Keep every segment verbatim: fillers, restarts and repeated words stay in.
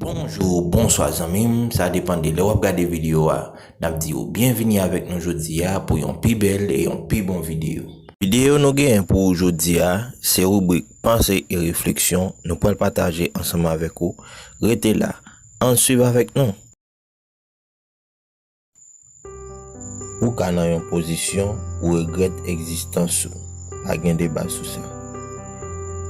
Bonjou, bonswa zanmi m, sa depann de lè w ap gade videyo a. N ap di w byenvini avèk nou jodi a pou yon pi bèl e yon pi bon videyo. Videyo nou genyen pou ou jodi a, se ribrik Panse e refleksyon nou pral pataje ansanm avèk ou. Rete la, ann swiv avèk nou. Ou ka nan yon pozisyon ou regrèt egzistans ou, pa gen deba sou sa.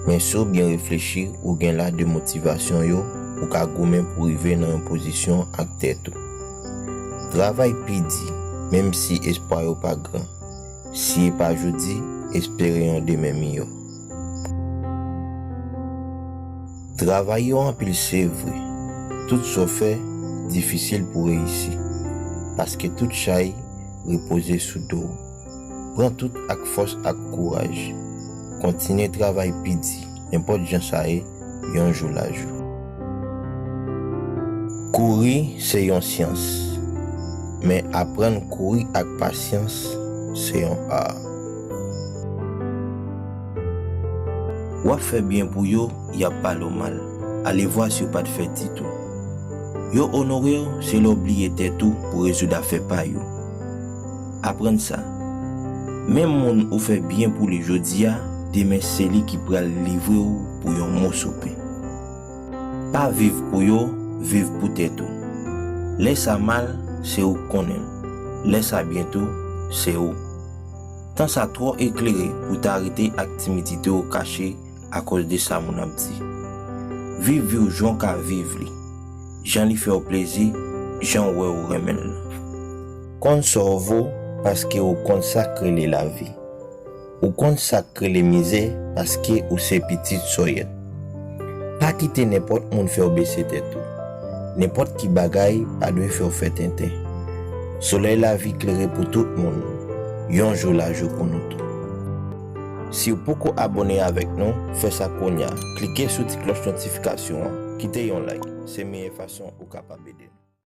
Men si w byen reflechi, ou gen la de motivasyon yo, ou ka goumen pou rive nan yon pozisyon ak tèt ou. Travay pi di, menm si espwa yo pa gran. Si e pa jodi, espere yon demen miyò. Travay yo anpil se vre. Tout sa w fè difisil pou reyisi. Paske tout chay repoze sou do w. Pran tout ak fòs ak kouraj. Kontinye travay pi di, nenpòt jan sa ye, yon jou la jou. Kouri se yon syans, men aprann kouri ak pasyans se yon ar. W ap fè byen pou yo, y ap pale w mal. Alevwa si w pa t fè ditou. Yo onore w, se lè w bliye tèt ou pou rezoud afè pa yo. Aprann sa. Menm moun ou fè byen pou li jodi a, demen se li ki pral livre w pou yon moso pen. Pa viv pou yo, viv pou tèt ou. Lè sa mal, se ou k konnen l. Lè sa byen tou, se ou. Tan sa twò eklere pou ta rete ak timidite w kache akòz de sa moun ap di. Viv vi w jan w ka viv li, jan li fè w plezi, jan w wè ou renmen l. Konn sa w vo paske ou konn sa k rele lavi. Ou konn sa k rele mizè paske ou se pitit sòyèt. Pa kite nenpòt moun fè w bese tèt ou. Nenpòt ki bagay pa dwe fè w fè tenten. Solèy lavi klere pou tout moun, yon jou lajou pou nou tou. Si w poko abòne avèk nou, fè sa kounye a. Klike sou ti klòch notifikasyon an, kite yon like. Se meyè fason ou kapab ede nou.